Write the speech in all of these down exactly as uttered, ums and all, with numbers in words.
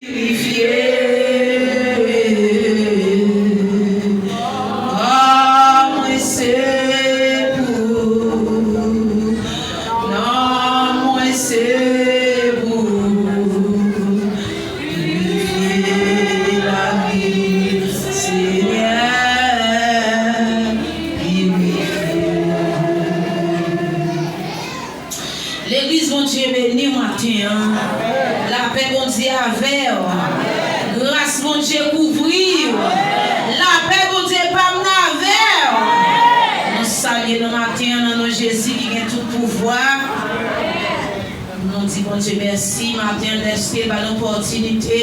Pirifye kò mwen, se pou non mwen, se pou pirifye lavi, Senyè, pirifye. Legliz, Bondye beni w maten an. Lapè Bondye avè w. Gras Bondye kouvri w. Lapè Bondye pamne avè w. Nou salye nou maten an nan non Jezi ki gen tout pouvwa. Nou di Bondye mèsi maten an dèske l ba nou opòtinite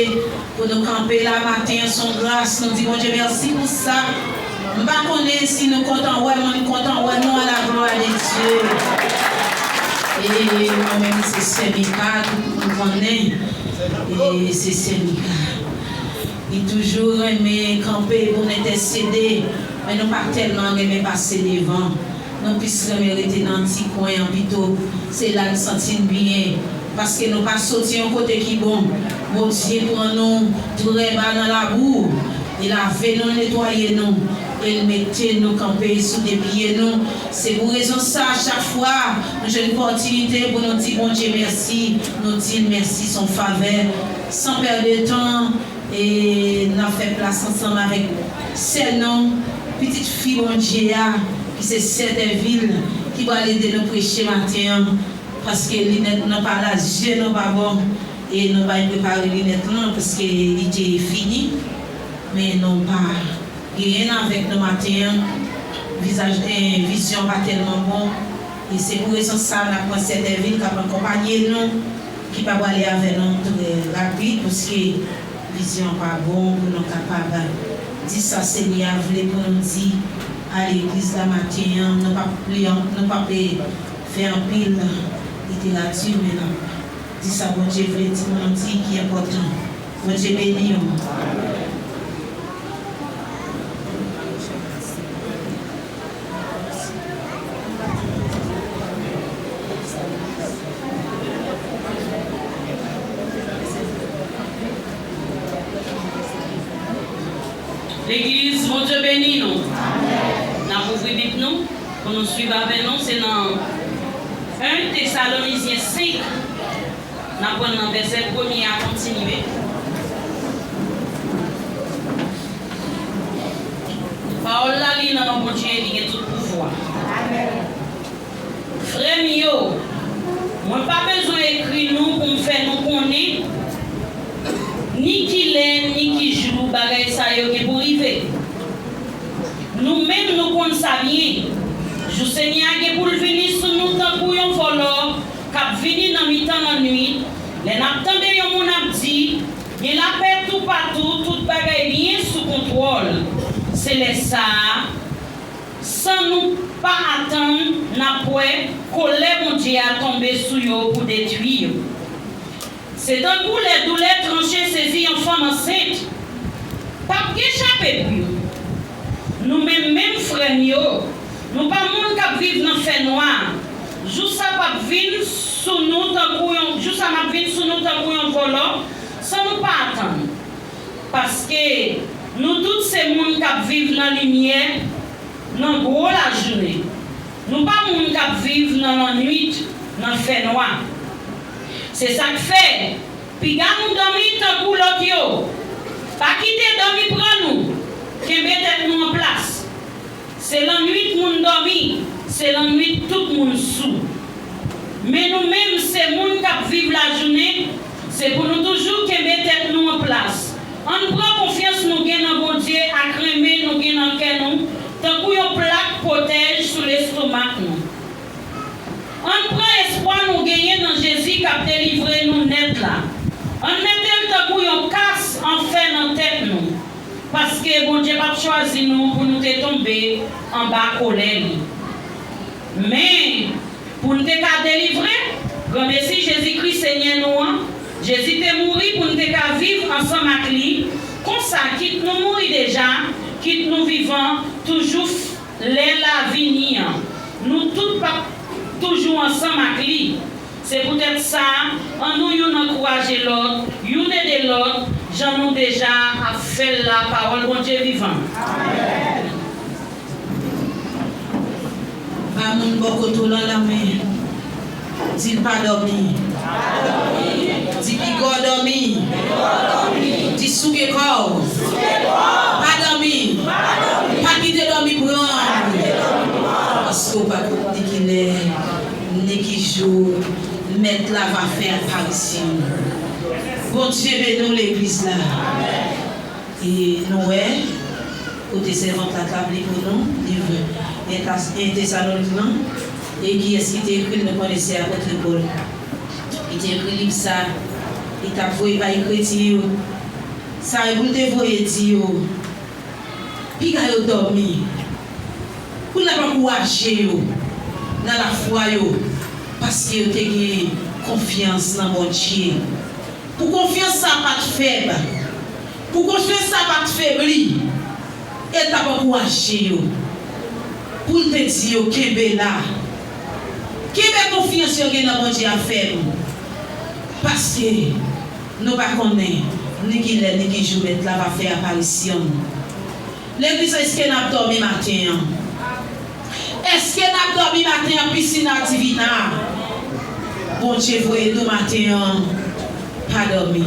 pou nou kanpe la maten an, se yon gras. Nou di Bondye mèsi pou sa. M pa konnen si nou kontan wè mwen, m kontan wè nou, à la gloire de Dieu. E mwen menm, se sè Mika, tout moun konnen. E se sè Mika. Li toujou renmen kanpe pou n entèsede, men nou pa tèlman renmen pase devan. Nou plis renmen rete nan ti kwen an pito. Se la n santi n byen. Paske nou pa soti yon kote ki bon. Bondye pran nou trè ba nan labou. Li lave nou, l netwaye nou. E l mete nou kanpe sou de pye nou. Se pou rezon sa, chak fwa nou jwenn opòtinite pou nou di Bondye mèsi, nou di l mèsi, se yon favè. San pèd de tan, e n ap fè plas ansanm avèk sè nou, pitit fi Bondye a, ki se sè Tèvil, ki pral ede nou preche maten an, paske linèt nou pa la, zye nou pa bon, e nou bay prepare linèt lan, paske li te fini, men nou pa genyen l avèk nou maten an, vizaj, eh, vizyon pa tèlman bon, e se pou rezon sa, n ap pran sè Tèvil k ap akonpanye nou, ki pa prale avè nou trè rapid, paske vizyon pa bon pou nou kapab di sa Senyè a vle pou nou di a legliz la maten an. Nou p ap li, nou p ap fè anpil literati, men n ap di sa Bondye vle di pou nou di ki enpòtan. Bondye beni w. Legliz, Bondye beni nou. N ap ouvri Bib nou pou nou swiv avè nou. Se nan en Tesalonizyen senk. N ap pran nan vèsè premye a kontinye. Pawòl la li nan non Bondye, li gen tout pouvwa. Frè m yo, mwen pa bezwen ekri nou pou m fè nou konnen ni ki lè, ni ki jou bagay sa yo gen pou rive. Nou menm, nou konn sa byen. Jou Senyè a gen pou l vini sou nou tankou yon vòlò k ap vini nan mitan lannwit, lè n ap tande yon moun ap di, "Gen lapè toupatou, tout bagay byen sou kontwòl." Se lè sa a, san nou pa atann, n ap wè kolè Bondye a tonbe sou yo pou detwi yo. Se tankou lè doulè tranche sezi yon fanm ansent. P ap gen chape pou yo. Nou menm menm, frè m yo, nou pa moun k ap viv nan fènwa. Jou sa p ap vin sou nou tankou yon, jou sa m ap vin sou nou tankou yon vòlò, san nou pa atann. Paske nou tout se moun k ap viv nan limyè, nan gwo lajounen. Nou pa moun k ap viv nan lannwit, nan fènwa. Se sa k fè, piga nou dòmi tankou lòt yo. Pa kite dòmi pran nou. Kenbe tèt nou an plas. Se lannwit moun dòmi, se lannwit tout moun sou. Men nou menm, se moun k ap viv lajounen, se pou nou toujou kenbe tèt nou an plas. Ann pran konfyans nou gen nan Bondye ak renmen nou gen nan kè nou, tankou yon plak pwotèj sou lestomak nou. Ann pran espwa nou genyen nan Jezi k ap delivre nou nèt la. Ann mete l tankou yon kas an fè nan tèt nou, paske Bondye p ap chwazi nou pou nou te tonbe anba kolè li. Men, pou n te ka delivre, granmesi Jezikri Senyè nou an, Jezi te mouri pou n te ka viv ansanm ak li. Konsa, kit nou mouri deja, kit nou vivan, toujou f-, lè l a vini an, nou tout p ap toujou ansanm ak li. Se poutèt sa, annou youn ankouraje lòt, youn ede lòt, jan nou deja ap fè l la, pawòl Bondye vivan. Ba moun bò kote w lan lanmen. Di l pa dòmi. Di piga w dòmi. Di souke kò w. Pa dòmi. Pa kite dòmi pran w. Paske w pa konn ni kilè, ni ki jou Mèt la va fè aparisyon l. Bondye beni w, legliz la. E nou wè, kote sèvant la t ap li pou nou, liv en Tesalonik lan, e kiyès ki te ekri l, nou konnen se apot Pòl. Li te ekri liv sa, li t ap voye bay kretyen yo. Sa e pou l te voye di yo, piga yo dòmi, pou l ap ankouraje yo nan lafwa yo, paske yo te gen konfyans nan Bondye. Pou konfyans sa pa t fèb, pou konfyans sa pa t febli, e l t ap ankouraje yo, pou l te di yo, kenbe la, kenbe konfyans yo gen nan Bondye a fèm, paske nou pa konnen ni kilè, ni ki jou Mèt la va fè aparisyon l. Legliz, èske n ap dòmi maten an? Èske n ap dòmi maten an, Piscina Divina? Bondye voye nou maten an, pa dòmi.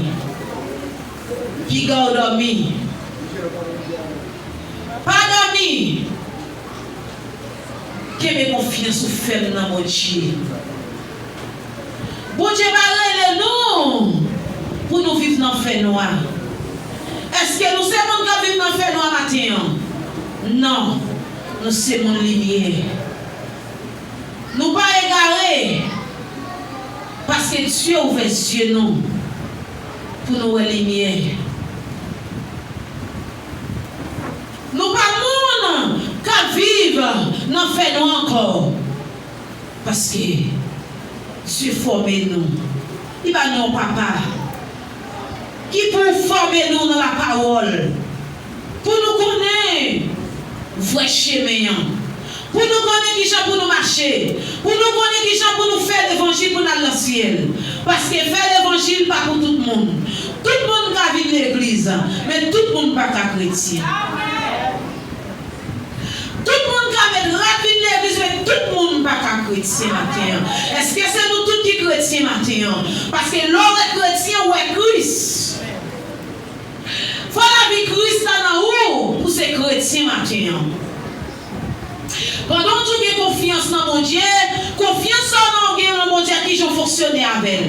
Piga w dòmi. Pa dòmi. Kenbe konfyans ou fèm nan Bondye. Bondye pa rele nou pou nou viv nan fènwa. Èske nou se moun k ap viv nan fènwa maten an? Non, nou se moun limyè. Nou pa egare, paske Dye ouvè zye nou pou nou wè limyè. Nou pa moun k ap viv nan fènwa ankò. Paske Dye fòme nou. Li ba nou yon papa ki pou fòme nou nan lapawòl. Pou nou konnen vrè chemen an. Pou nou konnen kijan pou nou mache. Pou nou konnen kijan pou nou fè levanjil pou n al nan syèl. Paske fè levanjil pa pou tout moun. Tout moun ka vin legliz, men tout moun pa ka kretyen. Tout moun ka met rad vin legliz, men tout moun pa ka kretyen maten an. Èske se nou tout ki kretyen maten an? Paske lè w wè kretyen, w wè Kris. Fò lavi Kris la nan ou pou se kretyen maten an. Pandan w di w gen konfyans nan Bondye, konfyans sa w nan w gen nan Bondye a, kijan w fonksyone avè l?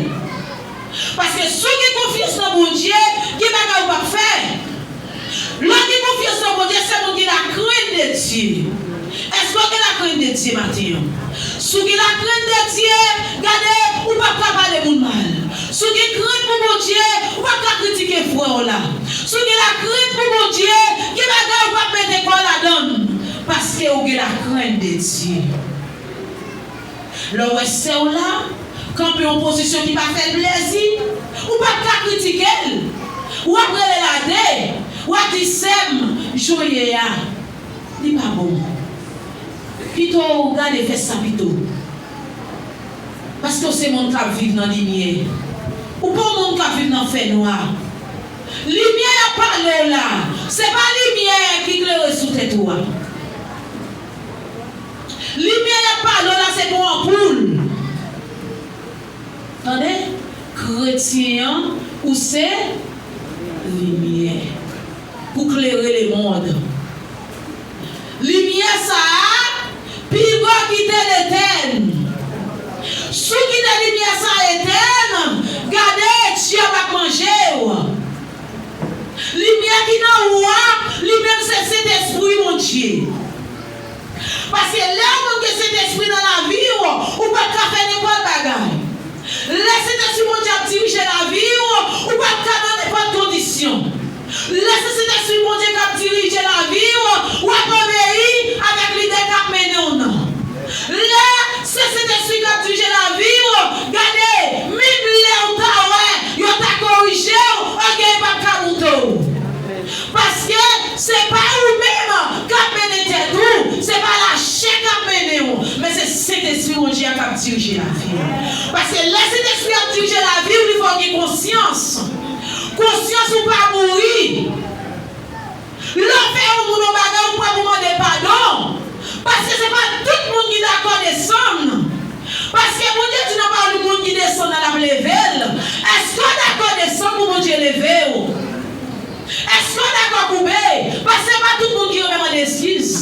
Paske si w gen konfyans nan Bondye, gen bagay ou p ap fè. Lè w gen konfyans nan Bondye, se pou w gen la crainte de Dieu. Èske w gen la crainte de Dieu maten an? Si w gen la crainte de Dieu, gade, ou p ap ka pale moun mal. Si w gen krent pou Bondye, ou p ap ka kritike frè w la. Si w gen la crainte pou Bondye, gen bagay ou p ap mete kò w ladan l, paske w gen la crainte de Dieu. Lè w wè sè w la kanpe yon pozisyon ki pa fè l plezi, ou p ap ka kritike l. W ap rele l a de, w ap di, sè m, jan w ye a, li pa bon. Pito w gade fè sa pito. Paske w se moun k ap viv nan limyè. Ou pa yon moun k ap viv nan fènwa. Limyè y ap pale w la, se pa limyè ki klere sou tèt ou a. Limyè y ap pale w la, se pou anpoul. Tande, kretyen an, ou se limyè pou klere lemonn. Limyè sa a, piga w kite l etèn. Si w kite limyè sa a etèn, gade, dyab ap manje w. Limyè ki nan ou a, li menm se Sentespri Bondye. Paske lè yon moun gen Sentespri nan lavi w, ou p ap ka fè nenpòt bagay. Lè Sentespri Bondye ap dirije lavi w, ou p ap ka nan nenpòt kondisyon. Lè se Sentespri Bondye k ap dirije lavi w, w ap obeyi avèk lidè k ap mennen w nan. Lè se Sentespri k ap dirije lavi w, gade, menm lè w ta wè yo ta korije w, ògèy p ap ka moute w. Paske se pa ou menm k ap mennen tèt ou, se pa lachè k ap mennen w, men se Sentespri Bondye a k ap dirije lavi w. Paske lè ou pa mouri. Lè w fè yon moun yon bagay, ou prè pou mande padon. Paske se pa tout moun ki dakò desann. Paske Bondye di nan pawòl li, moun ki desann nan, l ap leve l. Èske w dakò desann pou Bondye leve w? Èske w dakò koube? Paske se pa tout moun ki renmen mande eskiz.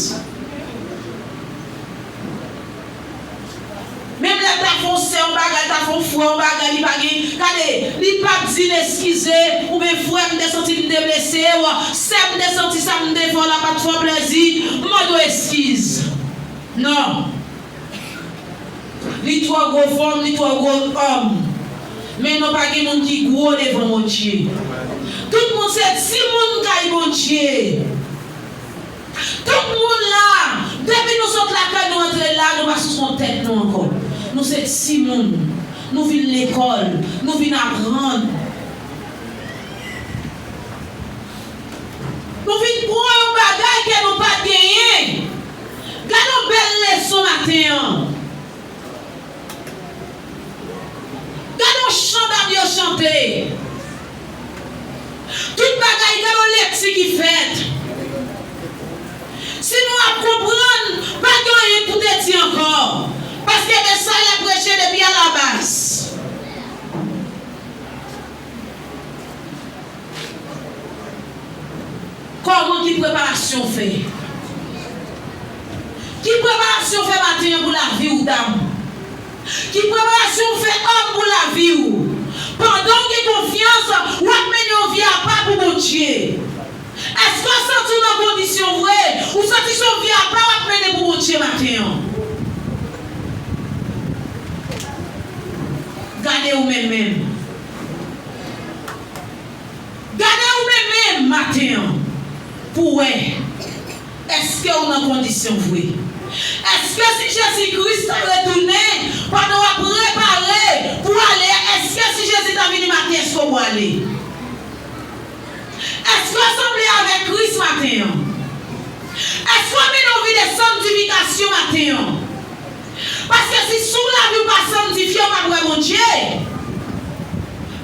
Menm lè l ta fè yon sè yon bagay, l ta fè yon frè yon bagay, li pa gen, gade, li p ap di l eskize, oubyen frè, m te santi m te blese w, sè, m te santi sa m te fè w la pa t fè w plèzi, m mande w eskiz. Non. Li twò gwo fanm, li twò gwo òm. Men non, pa gen moun ki gwo devan Bondye. Tout moun se timoun kay Bondye. Tout moun la, depi nou sot lakay nou antre la, nou pa sou son tèt nou ankò. Nou se timoun. Nou vin lekòl, nou vin aprann. Nou vin pran yon bagay ke nou pa t genyen. Gade yon bèl leson maten an. Gade yon chan dam yo chante. Tout bagay, gade yon lekti ki fèt. Si nou ap konprann, pa gen anyen pou te di ankò. Paske mesaj la preche depi alabaz. Kòman, ki preparasyon w fè? Ki preparasyon w fè maten an pou lavi w, dam? Ki preparasyon w fè, òm, pou lavi w? Pandan w gen konfyans, w ap mennen yon vi apa pou Bondye. Èske w santi w nan kondisyon vre? Ou santi se yon vi apa w ap mennen pou Bondye maten an? Gade ou menm menm. Gade ou menm menm maten an pou w wè, èske w nan kondisyon vre? Èske si Jezi Kris ta retounen, pandan w ap prepare pou w ale, èske si Jezi ta vini maten, èske w prale? Èske w sanble avèk Kris maten an? Èske w mennen yon vi de sanntifikasyon maten an? Paske si sou lavi w pa sanntifye, w p ap wè Bondye.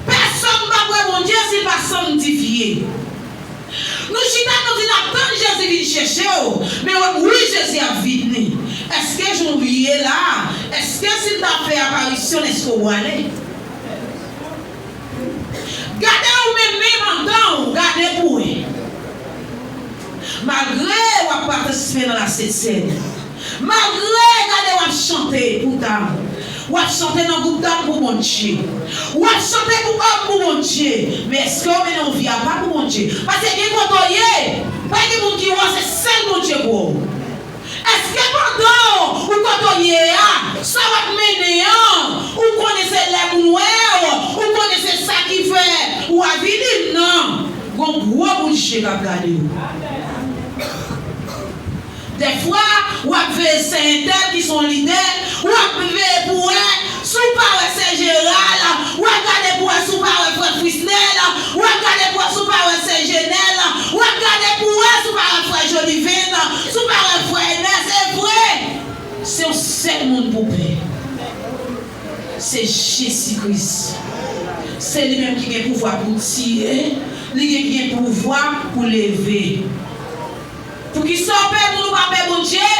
Pèsonn p ap wè Bondye si l pa sanntifye. Nou chita, nou di n ap tann Jezi vin chèche w, men w ap, wi, Jezi ap vini. Èske jan w ye la, èske si l ta fè aparisyon l, èske w prale? Gade ou menm menm andan w, gade pou wè. Malgre w ap patisipe nan lasentsèn, malgre gade w ap chante pou dam, w ap chante nan gwoup dam pou Bondye, w ap chante pou òm pou Bondye, men èske w mennen yon vi apa pou Bondye? Paske gen kote w ye, pa gen moun ki wè w, se sèl Bondye k wè w. Èske pandan ou kote w ye a, sa w ap mennen an, ou konnen se lè moun wè w, ou konnen se sa ki fè ou avili? Non. Gon gwo bout je k ap gade w. Dèfwa, w ap veye sè entèl ki se yon lidè, w ap veye pou wè si w pa wè sè Jeral, w ap gade pou wè si w pa wè frè Frisnel, w ap gade pou wè si w pa wè sè Jenèl, w ap gade pou wè si w pa wè frè Joliven, si w pa wè frè Enès. E vre, se yon sèl moun pou pè. Se Jezi Kris. Se li menm ki gen pouvwa pou tiye, li gen, gen pouvwa pou leve. Poukisa w pè moun, ou pa pè Bondye?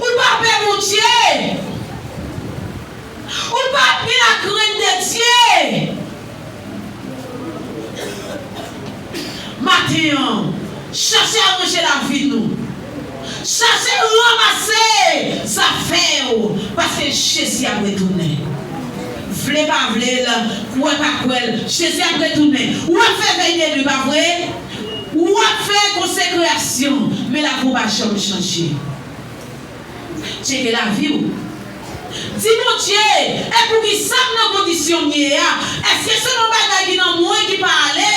Ou pa pè Bondye. Ou pa gen lakrent de Dye. Maten an, chache aranje lavi nou. Chache ranmase zafè w, paske Jezi ap retounen. Vle pa vle l, kwè pa kwè l, Jezi ap retounen. W ap fè vèy de nwi, pa vre? W ap fè konsekrasyon, men lavi w pa janm chanje. Tcheke lavi w. Di Bondye, e poukisa m nan kondisyon m ye a? Èske se yon bagay ki nan mwen ki pa ale?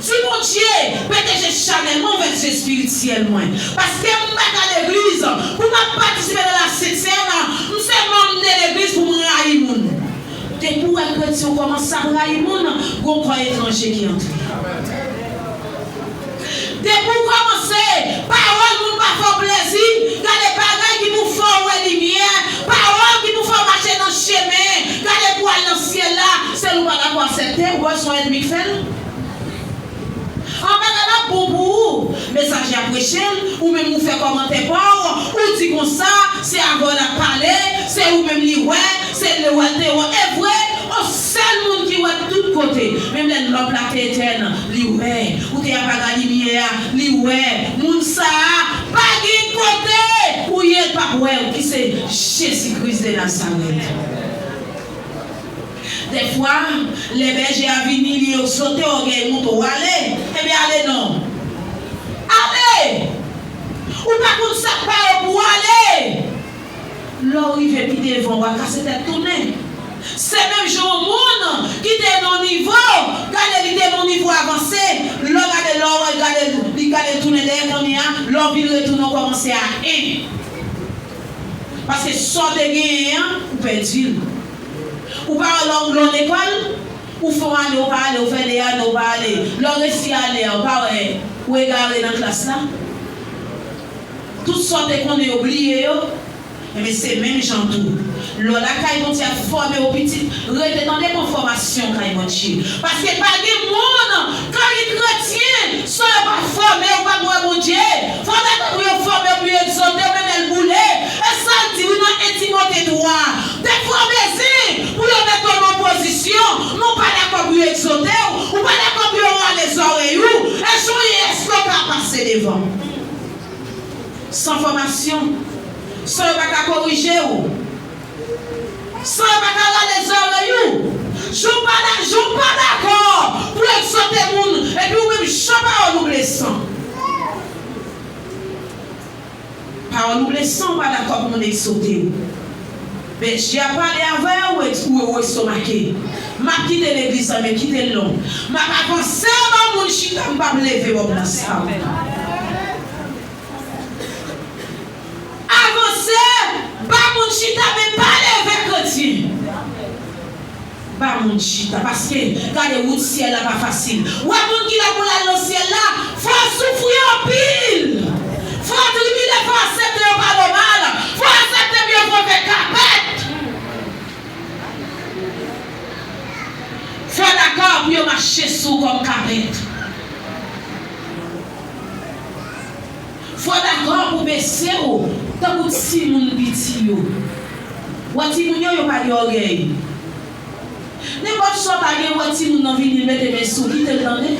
Di Bondye, pete je chanèl mwen, ouvè je espirityèl mwen. Paske m pa ka legliz, pou m ap patisipe nan lasentsèn, m se manm de legliz pou m rayi moun. Depi w wè kretyen w kòmanse ap rayi moun, gon kò etranje ki antre. Depi w kòmanse, pawòl moun pa fè w plezi, gade bagay ki pou fè w wè limyè, pawòl ki pou fè w mache nan chemen, gade pou w al nan syèl la, sèl ou pa dakò aksepte, Ou kwè se yon ènmi k fè l? An bagay la bon pou ou. Mesaje a preche l, ou menm ou fè kòmantè pa w, ou di konsa, se avè w l ap pale, se ou menm li wè, se le wè l te wè. E vre, yon sèl moun ki wè tout kote. Menm lè lòp la te etèn, li wè. Ou te ap aga limyè a, li wè. Moun sa a, pa gen kote ou ye, l p ap wè w, ki se Jezi Kris de Nazarèt. Dèfwa, lè bèje a vini, li egzote, ògèy moute w, ale. Ebyen, ale non. Ale! Ou pa konn sa k pa yo pou w ale. Lè w rive pi devan, w a kase tèt tounen. Se menm jan yon moun ki te nan nivo, gade li te nan nivo avanse, lè w gade, lè w gade, li gade l tounen dèyè kounye a, lè w vin retounen, w kòmanse a en. Paske sa w te genyen an, ou pèdi l. Ou pa wè lè w, lè w lekòl, ou fè yon ane, ou pa ale, ou fè de ane, ou pa ale. Lè w resi ale a, ou pa wè, ou egare nan klas la. Tout sa w te konnen, yo bliye yo. Ebyen, se menm jan tou. Lè w lakay Bondye ap fòme w pitit, rete tande, pran fòmasyon kay Bondye. Paske pa gen moun k ap vin kretyen san yo pa fòme, yo pa wè Bondye. Fò dakò pou yo fòme w, pou yo egzote w, menm lè l boule. E sa l di wi nan en Timote twa. Dèfwa w bezwen pou yo mete w nan pozisyon, men w pa dakò pou yo egzote w, ou pa dakò pou yo rale zòrèy ou. E jan w ye, èske w ka pase devan? San fòmasyon, san yo pa ka korije w, san yo pa ka rale zòrèy ou, jan w pa da-, jan w pa dakò pou egzote moun, epi ou menm jan pawòl ou blesan. Pawòl ou blesan, ou pa dakò pou moun egzote w. Bèje a pale avè w, ou, ou, ou estomake. M ap kite legliz la, men kite l non. M ap avanse ba moun chita, m p ap leve bò plas sa. Avanse, ba moun chita, men pa leve kretyen. Ba moun chita, paske gade wout syèl la pa fasil. Wè moun ki la pou l al nan syèl la, fò w soufri anpil. Fò w tribile, fò w aksepte yo pa nòmal. Fò w aksepte byen fò w fè kapèt. Fò w dakò pou yo mache sou w kòm kapèt. Fò w dakò pou bese w tankou timoun piti yo. Wè timoun yo, yo pa gen ògèy. Nenpòt sa w ta gen, wè timoun nan vini, l mete men sou w, kite l tande.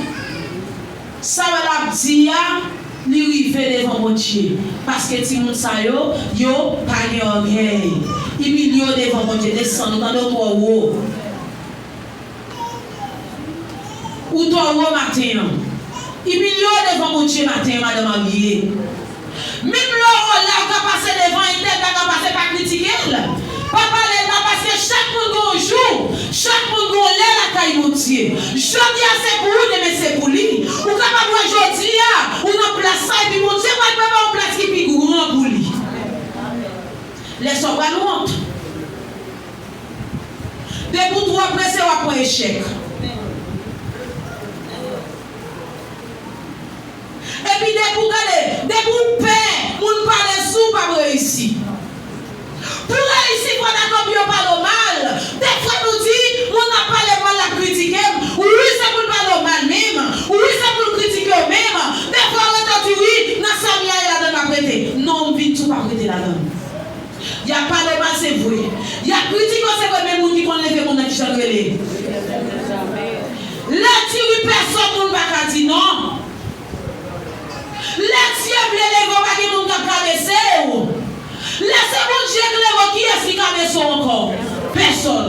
Sa w wè l ap di a, li rive devan Bondye. Paske timoun sa yo, yo pa gen ògèy. Imilye w devan Bondye, desann ou, tande w twò wo. Ou twò wo maten an. Imilye w devan Bondye maten an, madan marye. Menm lè w wo la, ou ka pase devan entèl, pa ka pase, pa kritike l. Pa pale l mal, paske chak moun gen yon jou, chak moun gen yon lè lakay Bondye. Jodi a se pou ou, demen se pou li. Ou kapab wè jodi a, ou nan plas sa, epi Bondye pral prepare yon plas ki pi gran pou li. Lè sa w pral wont. Depi w twò prese, w ap pran echèk. Epi depi w gade, depi w pè moun pale sou w, w p ap reyisi. Pou w reyisi, fò dakò pou yo pale w mal. Dèfwa nou di, moun ap pale m mal, l ap kritike m. Wi, se pou l pale w mal menm. Wi, se pou l kritike w menm. Dèfwa w rete w di, wi, nan sa m ye a, e ladan l m ap rete. Non, m vin di w p ap rete ladan l. Y ap pale w mal, se vre. Y ap kritike w, se vre, men moun ki konn leve moun nan, kijan l rele? Lè di wi, pèsòn moun pa ka di non. Lè Dye vle leve w, pa gen moun k ap ka bese w. Lè se Bondye k leve w, kiyès ki ka bese w ankò? Pèsòn.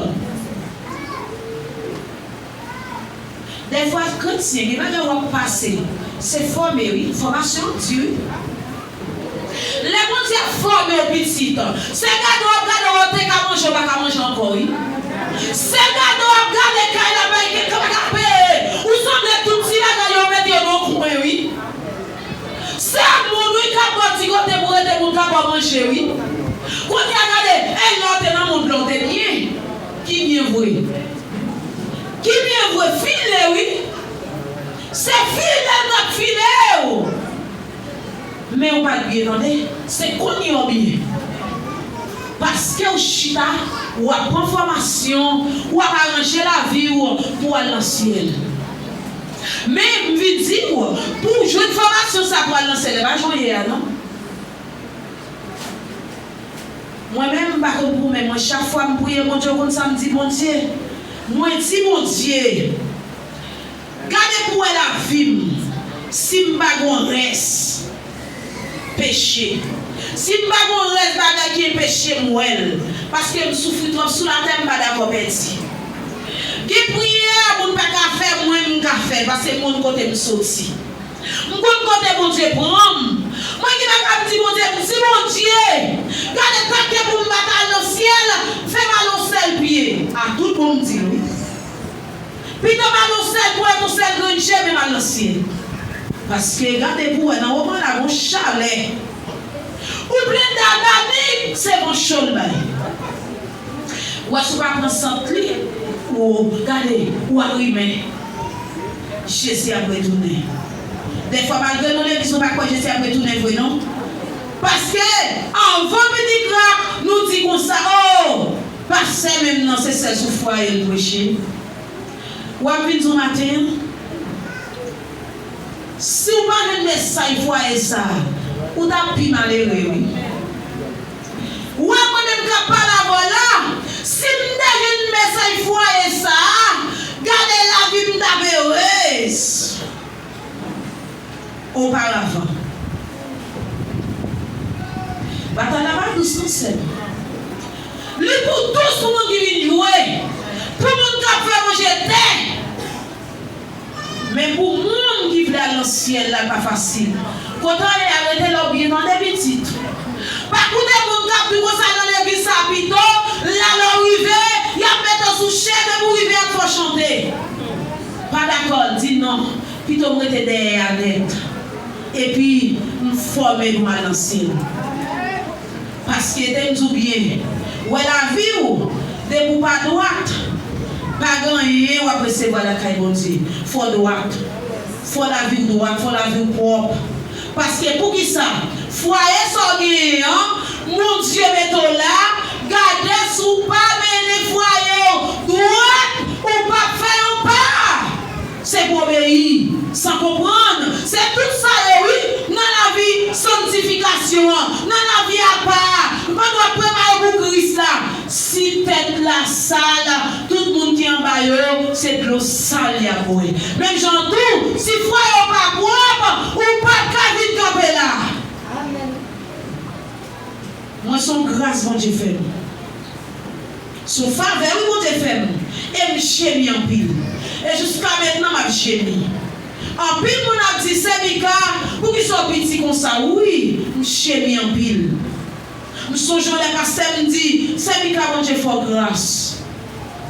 Dèfwa, kretyen, gen bagay w ap pase. Se fòme, wi. Fòmasyon di, wi. Lè Bondye ap fòme w pitit, se gade w ap gade w, ou te ka manje, ou pa ka manje ankò, wi. Se gade w ap gade kay la, bay gen ka pa ka peye. Ou sanble tout ti bagay yo mete yo nan kwen, wi. Se moun, wi, k ap ba w ti kote pou rete, moun k ap ba w manje, wi. Kounye a, gade, e lè w te nan mond la, w te byen. Ki byen vre? Ki byen vre, file, wi. Se file n ap file w. Men w pa t byen, tande. Se kounye a w byen. Paske w chita, W ap pran fòmasyon, w ap aranje lavi w pou w al nan syèl. Men, m vin di w, pou w jwenn fòmasyon sa pou w al nan syèl, e pa jan w ye a, non. Mwen menm, m pa konn pou mwen, mwen, chak fwa m priye Bondye, w konn sa m di Bondye? Mwen di Bondye, gade pou w wè lavi m, si m pa gon rès peche. Si m pa gon rès bagay ki enpeche m wè l, paske m soufri twòp sou latè, m pa dakò pèdi. Gen priyè moun pa ka fè, mwen m ka fè, paske m konn kote m soti. M konn kote Bondye pran m. Mwen ki pa ka m di Bondye, m di Bondye, gade tanke pou m pa ta al nan syèl, fè m al yon sèl pye. A tout bon m di l wi. Pito m al yon sèl pwent, yon sèl grenn je, men m al nan syèl. Paske gade pou wè nan woman la gon chalè. Ou plen daba nèg, se van cho l bay. Ou wè si w pa pran sant li, ou gade, ou a rimen. Jezi ap retounen. Dèfwa malgre nou legliz nou pa kwè Jezi ap retounen vre non. Paske anvan pitit la, nou di konsa, o, pastè menm nan se sèl sou fwaye l preche. W ap vin di w maten an, si w pa jwenn mesaj fwaye sa a, ou t ap pi malere wi. Ou wè mwen menm k ap pale avè w la, si m te jwenn mesaj fwaye sa a, gade lavi m t ap erez oparavan. Batay la pa dous non sè m. Li pou dous pou moun ki vin jwe, pou moun k ap fè manje tè. Men pou moun ki vle al nan syèl la, l pa fasil. Kote w ye a, rete la w byen tande pitit. Pa koute moun k ap di konsa nan legliz sa pito, la lè w rive, y ap mete w sou chen, depi w rive y ap fè w chante. Pa dakò, di non, pito m rete dèyè a nèt. Epi, m fòme pou m al nan syèl. Paske, tande m di w byen, wè lavi w, depi w pa dwat, pa gen anyen w ap resevwa lakay Bondye. Fò w dwat. Fò lavi w dwat, fò lavi w pwòp. Paske poukisa? Fwaye sa w genyen an, Bondye mete w la, gade si w pa mennen fwaye w dwat, ou p ap fè yon pa. Se pou obeyi, san konprann. Se tout sa yo wi, nan lavi sanntifikasyon an, nan lavi apa a, pandan w ap prepare w pou Kris la. Si tèt la sal, tout moun ki anba yo, se dlo sal y ap bwè. Menm jan tou, si fwaye w pa pwòp, ou p ap ka vin kanpe la. Mwen se yon gras Bondye fè m. Se yon favè wi Bondye fè m. E m jemi anpil. E jiska mentnan m ap jemi. Anpil moun ap di, Semika, poukisa w piti konsa? Wi, m jemi anpil. M sonje yon lè pastè m di, Semika, Bondye fè w gras.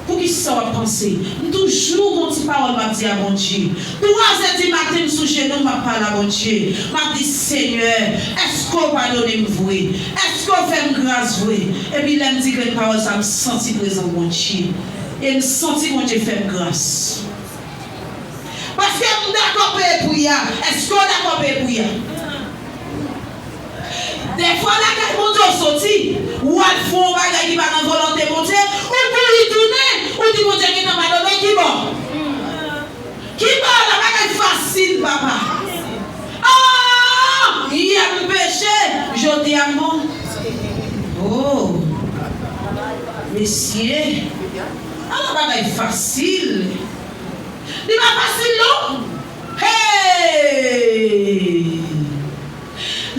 Poukisa w ap panse? M toujou gon ti pawòl m ap di a Bondye. Twazè di maten, m sou jenou m, m ap pale a Bondye. M ap di, Senyè, èske w padone m vre? Èske w fè m gras vre? Epi lè m di grenn pawòl sa, m santi prezans Bondye. E m santi Bondye fè m gras. Paske m dakò peye pri a. Èske w dakò peye pri a? Dèfwa lakay Bondye w soti, w al fè yon bagay ki pa nan volonte Bondye, ou kouri tounen, ou di Bondye gentan padone w, ki bò? Ki bò la bagay fasil, papa? Ah! Yè m peche, jodi a m bon. Oh! Mesye, ala bagay fasil. Li pa fasil non. Hey!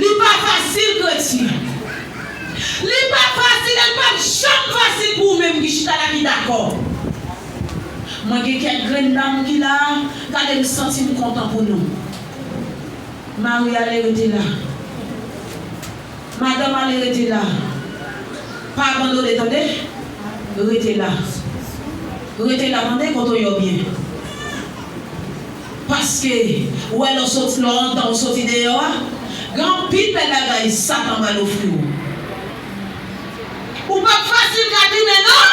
Li pa fasil kretyen. Li pa fasil, e l p ap janm fasil pou ou menm ki chita la ki dakò. Mwen gen kèk grenn dam ki la, gade m santi m kontan pou nou. Mari ale rete la. Madanm ale rete la. Pa abandone tande. Rete la. Rete la tande kote w ye w byen. Paske, ou wè lè w soti, lè w anndan, ou soti deyò a, gen anpil bèl bagay Satan pral ofri w. Ou p ap fasil ka tounen non.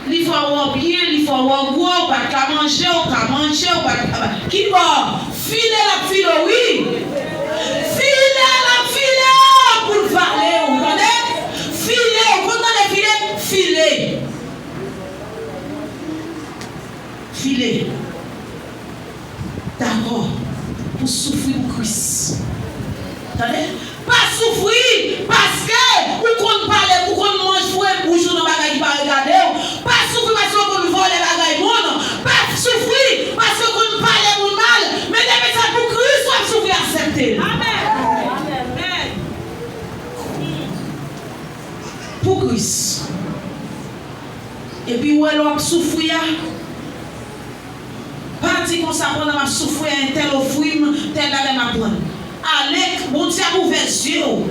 Li fè w wè w byen, li fè w wè w gwo, ou pa t ka manje, ou ka manje, ou pa t ka. Kibò? File l ap file w, wi. File l ap file w pou l vale w, tande? File, ou konn tande file? Vile. Dakò pou soufri pou Kris. Tande? Pa soufri paske ou konn pale, ou konn manje fre bouch ou nan bagay ki pa regade w. Pa soufri paske ou konn vòlè bagay moun. Pa soufri paske ou konn pale moun mal. Men depi se pou Kris w ap soufri, aksepte l. Pou Kris. Epi ou wè lè w ap soufri a, pa di konsa, pandan m ap soufri a, entèl ofri m, tèl bagay m ap pran. Ale, Bondye ap ouvè zye w.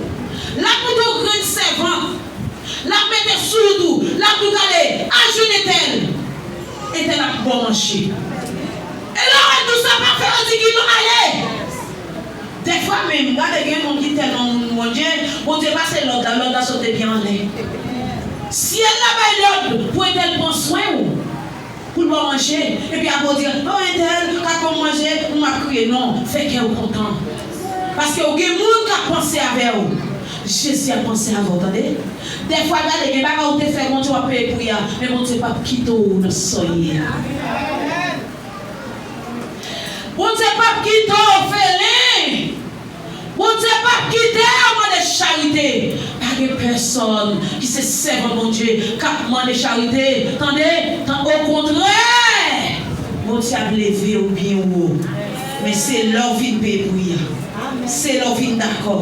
L ap montre w grenn sèvant. L ap mete sou wout ou. L ap di w gade, al jwenn entèl. Entèl ap ba w manje. E lè w wè l di w sa pa fè, w di ki non, ale. Dèfwa menm, gade gen moun ki tèlman moun Bondye, Bondye pase lòd la, lòd la sot epi anlè. Syèl la bay lòd pou entèl pran swen w, pou l ba w manje, epi apre w di, o entèl ka ban m manje, m ap kriye. Non, fè kè w kontan. Paske w gen moun k ap panse avè w. Jezi ap panse avè w, tande. Dèfwa gade, gen bagay ou te fè Bondye w ap peye pri a, men Bondye p ap kite w nan sa w ye a. Bondye p ap kite w ofelen. Bondye p ap kite w mande charite. Pa gen pèsòn ki se sèvant Bondye k ap mande charite. Tande, tan, okontrè, Bondye ap leve w byen wo. Men se lè w vin peye pri a. Se lè w vin dakò.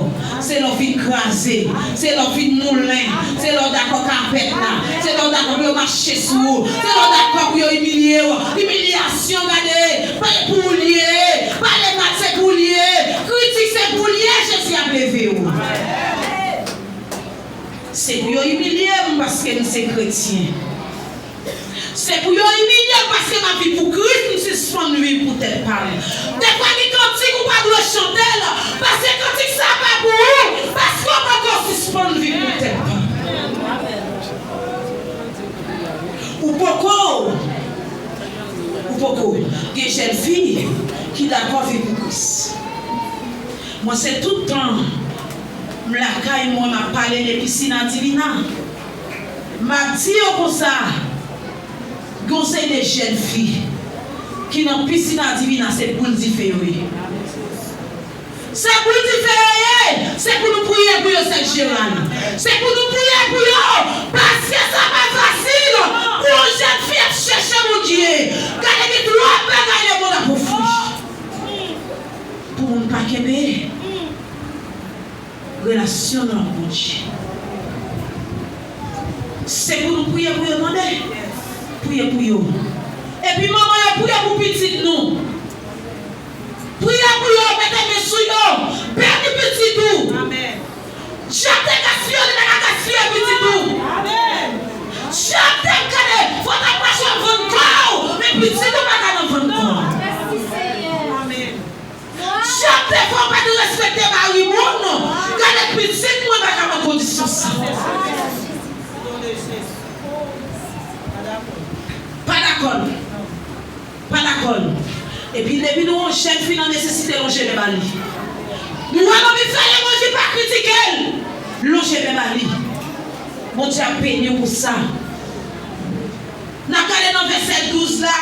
Se lè w vin kraze. Se lè w vin moulen. Se lè w dakò kapèt la. Se lè w dakò pou yo mache sou ou. Se lè w dakò pou yo imilye w. Imilyasyon, gade, pa pou ou l ye. Pale mal, se pou ou l ye. Kritik, se pou ou l ye. Jezi ap leve w. Se pou yo imilye m paske m se kretyen. Se pou yo imilye m paske m ap viv pou Kris, m sispann viv pou tèt pa m. Dèfwa gen kantik ou pa dwe chante l, paske kantik sa pa pou ou, paske w poko sispann viv pou tèt pa w. Ou poko, ou poko. Gen jèn fi ki dakò viv pou Kris. Mwen se tout tan m lakay mwen, m ap pale de Piscina Divina. M ap di yo konsa, gen yon seri de jèn fi ki nan Piscina Divina, se boul dife yo ye. Se boul dife yo ye. Se pou nou priye pou yo, sè Jeran. Se pou nou priye pou yo. Paske sa pa fasil pou yon jèn fi ap chèche Bondye. Gade ki twòp bagay lemonn ap ofri pou moun pa kenbe relasyon nou ak Bondye. Se pou nou priye pou yo, tande. Priye pou yo. Epi manman yo, priye pou pitit nou. Priye pou yo, mete men sou yo. Beni pitit ou. Dyab te gaspiye, li pa ka gaspiye pitit ou. Dyab te gade, fò w ta mache vann kò w, men pitit ou pa ka nan vann kò w. Dyab te fè w pa t respekte mari moun, gade pitit mwen pa ka nan kondisyon sa. Pa dakò l. Pa dakò l. Epi depi nou wè yon jèn fi nan nesesite, lonje men ba li. Nou wè manmi fè lemonn, pa kritike l. Lonje men ba li. Bondye ap beni w pou sa. N ap gade nan vèsè douz la.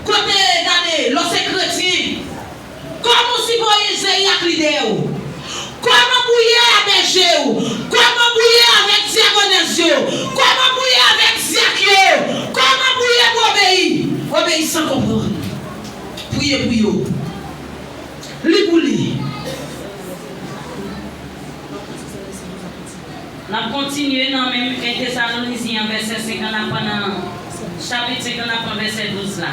Kote, gade, lè w se kretyen, kòman w sipoze ye ak lidè w? Kòman pou w ye a bèje w? Kòman pou w ye avèk dyakonès yo? Kòman pou w ye avèk dyak yo? Kòman pou w ye pou obeyi? Obeyi san konprann. Priye pou yo. Li pou li. N ap kontinye nan menm en Tesalonizyen an, vèsè senk an, n ap pran nan chapit senk an, n ap pran vèsè douz la.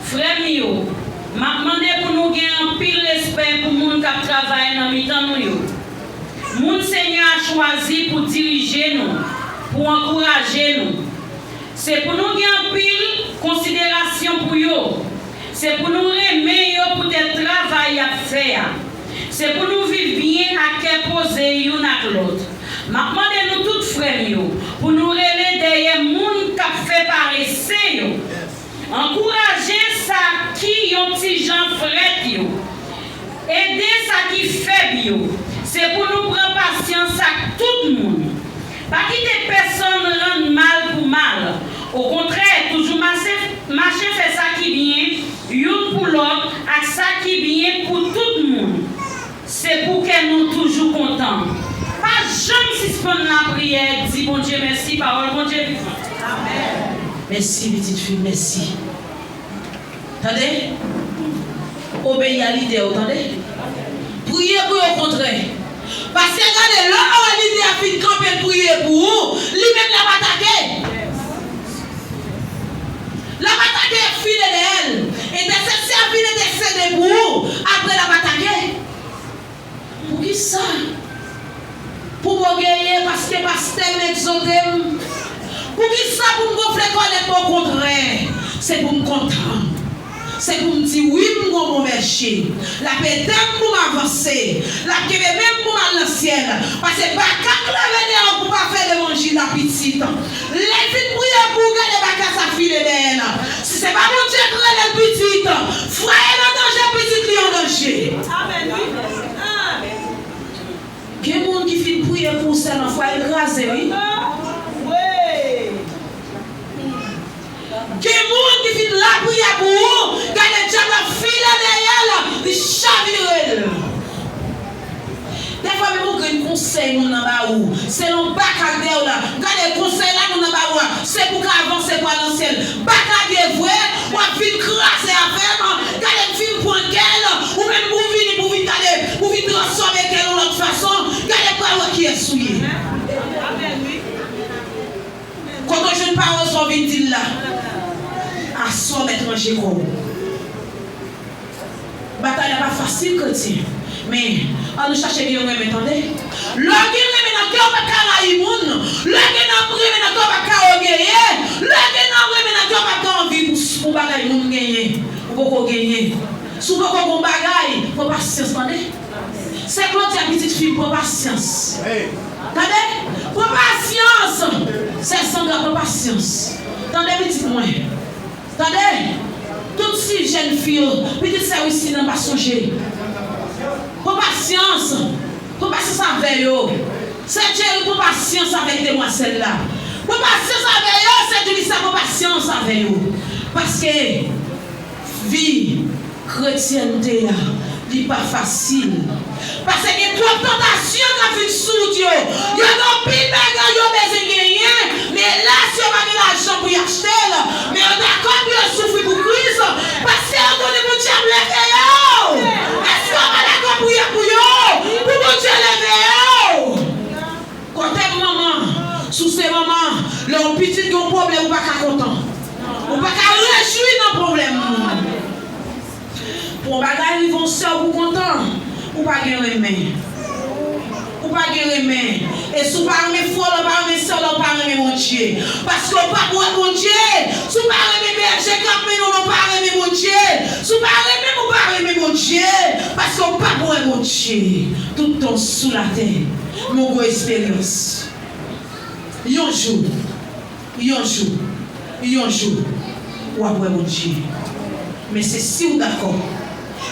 Frè m yo, m ap mande pou nou gen anpil respè pou moun k ap travay nan mitan nou yo. Moun Senyè a chwazi pou dirije nou, pou ankouraje nou. Se pou nou gen anpil konsiderasyon pou yo. Se pou nou renmen yo poutèt travay y ap fè a. Se pou nou viv byen ak kè poze youn ak lòt. M ap mande nou tout, frè m yo, pou nou rele dèyè moun k ap fè parese yo. Ankouraje sa ki yon ti jan frèt yo. Ede sa ki fèb yo. Se pou nou pran pasyans ak tout moun. Pa kite pèsonn rann mal pou mal. Okontrè, toujou Sa ki byen pou tout moun, se pou kè nou toujou kontan. Pa janm sispann lapriyè, di Bondye mèsi, pawòl Bondye vivan. Mèsi, pitit fi m, mèsi. Tande? Obeyi a lidè w, tande? Priye pou yo, okontrè. Paske gade, lè w wè lidè a fin kanpe, l priye pou ou, li menm l ap atake. L ap atake, file dèyè l. Entèsesè a vin entèsede pou ou, apre l ap atake. Poukisa? Pou m ogeye paske pastè m egzote m? Poukisa pou m gonfle kòlèt mwen? Okontrè, se pou m kontan. Se pou m di, wi, m gon bon bèche. L ap ede m pou m avanse. L ap kenbe men m pou m al nan syèl. Paske baka k leve dèyè w pou pa fè levanjil la, pitit. Lè l fin priye pou w, gade baka sa file dèyè l. Si se pa Bondye k rele l, pitit, fwaye l an danje, pitit li an danje. Gen moun ki fin priye pou ou sèlman, fwaye l kraze, wi. Gen moun ki fin lapriyè pou ou, gade dyab la file dèyè l, li chavire l. Dèfwa menm yon grenn konsèy moun nan ba ou, selon baka k dèyè w la, gade konsèy la moun nan ba ou a, se pou w ka avanse pou al nan syèl. Baka byen vre, w ap vin kraze avè m, gade m fin pran kè l, ou menm pou w vini, pou w vin gade, pou w vin transfòme kè l yon lòt fason, gade pral wè kiyès ou ye. Kote w jwenn pawòl sa w vin di l la? Aswè w mèt ranje kò w. Batay la pa fasil, kretyen. Men, ann nou chache gen renmen, tande. Lè w gen renmen nan kè w, w p ap ka rayi moun. Lè w gen nan renmen nan kè w, w p ap ka ogeye. Lè w gen nan renmen nan kè w, w p ap ka anvi pou, pou bagay moun genyen, ou poko genyen. Si w poko gon bagay, pran pasyans, tande. Sè Claudia, pitit fi m, pran pasyans. Tande? Pran pasyans. Sè Sandra, pran pasyans. Tande, pitit mwen. Tande? Tout ti jèn fi yo, pitit sè Wisina, pa sonje. Pran pasyans. Pran pasyans avè yo. Sè Jerry, pran pasyans avèk demwazèl la. Pran pasyans avè yo, sè Julissa, pran pasyans avè yo. Paske vi kretyènte a, li pa fasil. Paske gen twòp tantasyon k ap vin sou wout yo. Yo gen anpil bagay yo bezwen genyen, men elas, yo pa gen lajan pou y achte l. Men yo dakò pou yo soufri pou Kris, paske yo konnen Bondye ap leve yo. Èske w pa dakò priye pou yo, pou Bondye leve yo? Kote m, manman? Si w se manman, lè yon pitit gen yon pwoblèm, ou pa ka kontan. Ou pa ka rejwi nan pwoblèm moun. Pou yon bagay rive yon sè w pou kontan, ou pa gen renmen. Ou pa gen renmen. E si w pa renmen frè w la, w pa renmen sè w la, w pa renmen Bondye. Paske w p ap wè Bondye. Si w pa renmen bèje k ap mennen w, w pa renmen Bondye. Si w pa renmen m, ou pa renmen Bondye. Paske w p ap wè Bondye. Tout tan w sou latè, m gon esperyans. Yon jou, yon jou, yon jou, w ap wè Bondye. Men se si w dakò.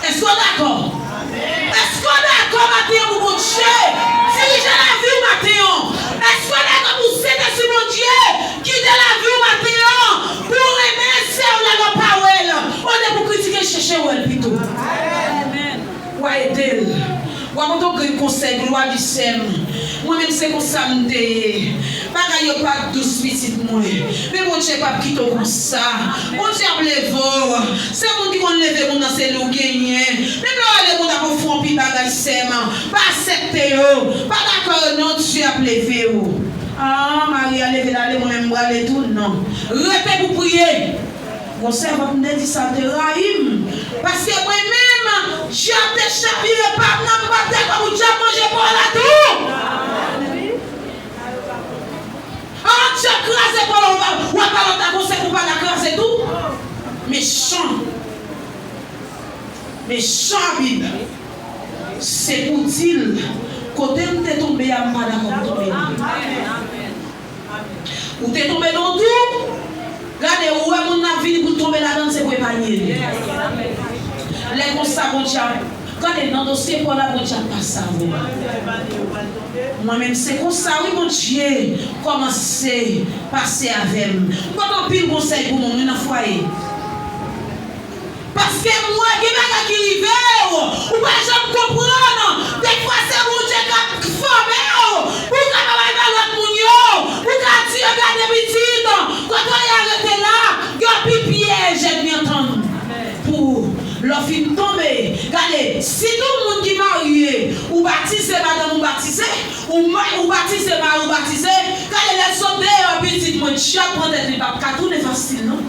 Èske w dakò? Èske w dakò maten an pou Bondye dirije lavi w maten an? Èske w dakò pou Sentespri Bondye gide lavi w maten an? Pou w renmen sè w la lè w pa wè l, olye pou kritike l, chèche wè l pito. W a ede l. W a pote yon grenn konsèy pou l, w a di, sè m, mwen menm se konsa m te ye. Bagay yo pa t dous, pitit mwen. Men Bondye p ap kite w konsa. Bondye ap leve w. Se moun ki konn leve moun nan, se li w genyen. Menm lè w ale moun ap ofri w anpil bagay, sè m, pa aksepte yo. Pa dakò yo non, Dye ap leve w. Ah, Maria leve l ale, mwen menm m prale tou? Non. Rete pou priye. Gon sèvant m te di sa, l te rayi m. Paske mwen menm, dyab te chavire pa m nan, m p ap dakò pou dyab manje pa w la tou. An, dyab kraze pa w la, w ap ba lòt la konsèy pou pa l kraze tou. Mechan. Mechan Bib. Se pou di l, kote m te tonbe a, m pa dakò pou tonbe la. Ou te tonbe nan yon twou, gade, ou wè moun nan ap vini pou l tonbe ladan l, se pou epanye li. Lè konsa, Bondye ap, gade, nan dosye pa w la, Bondye ap pase avè w. Mwen menm, se konsa, wi, Bondye kòmanse pase avè m. M pote anpil konsèy pou moun, wi, nan fwaye. Paske m wè gen bagay ki janm konprann. Dèfwa se Bondye k ap fòme w pou w kapab al ba lòt moun yo, pou w ka di yo, gade pitit, kote w ye a, rete la, gen anpil pyèj ènmi an tann pou ou. Lè w fin tonbe, gade, sitou moun ki marye, ou batize, madanm ou batize, ou ma- ou batize, mari w batize, gade, lè l sot deyò, pitit, mwen, dyab pran tèt li, l p ap ka tounen fasil non.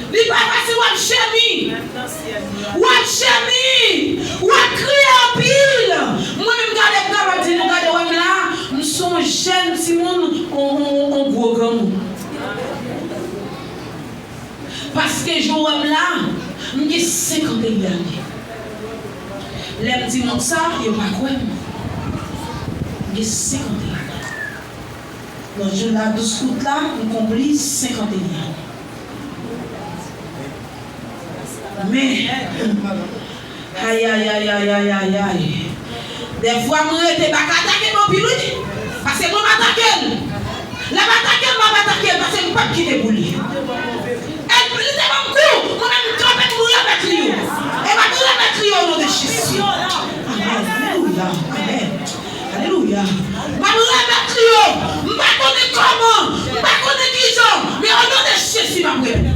Li pa fasil, w ap jemi. W ap jemi. W ap kriye anpil. Mwen menm, gade, m kapab di nou, gade, wè m la, m se yon jèn timoun, on, on, on gwo granmoun. Paske jan w wè m la, m gen senkanteyen ane. Lè m di moun sa, yo pa kwè m. M gen senkanteyen ane. Lòt jou la, douz out la, m konpli senkanteyen ane. Men, ay, ay, ay, ay, ay, ay, ay. Dèfwa m rete, pa ka atake m anpil, wi. Paske mwen m atake l. Lè m atake l, m ap atake l, paske m p ap kite pou li. E li te ban m kou, mwen menm m kanpe, m remèt li yo. E m ap remèt li yo o non de Jezi. Amèn. Alelouya. Amèn. Alelouya. M ap remèt li yo. M pa konnen kòman, m pa konnen kijan, men o non de Jezi, m ap remèt.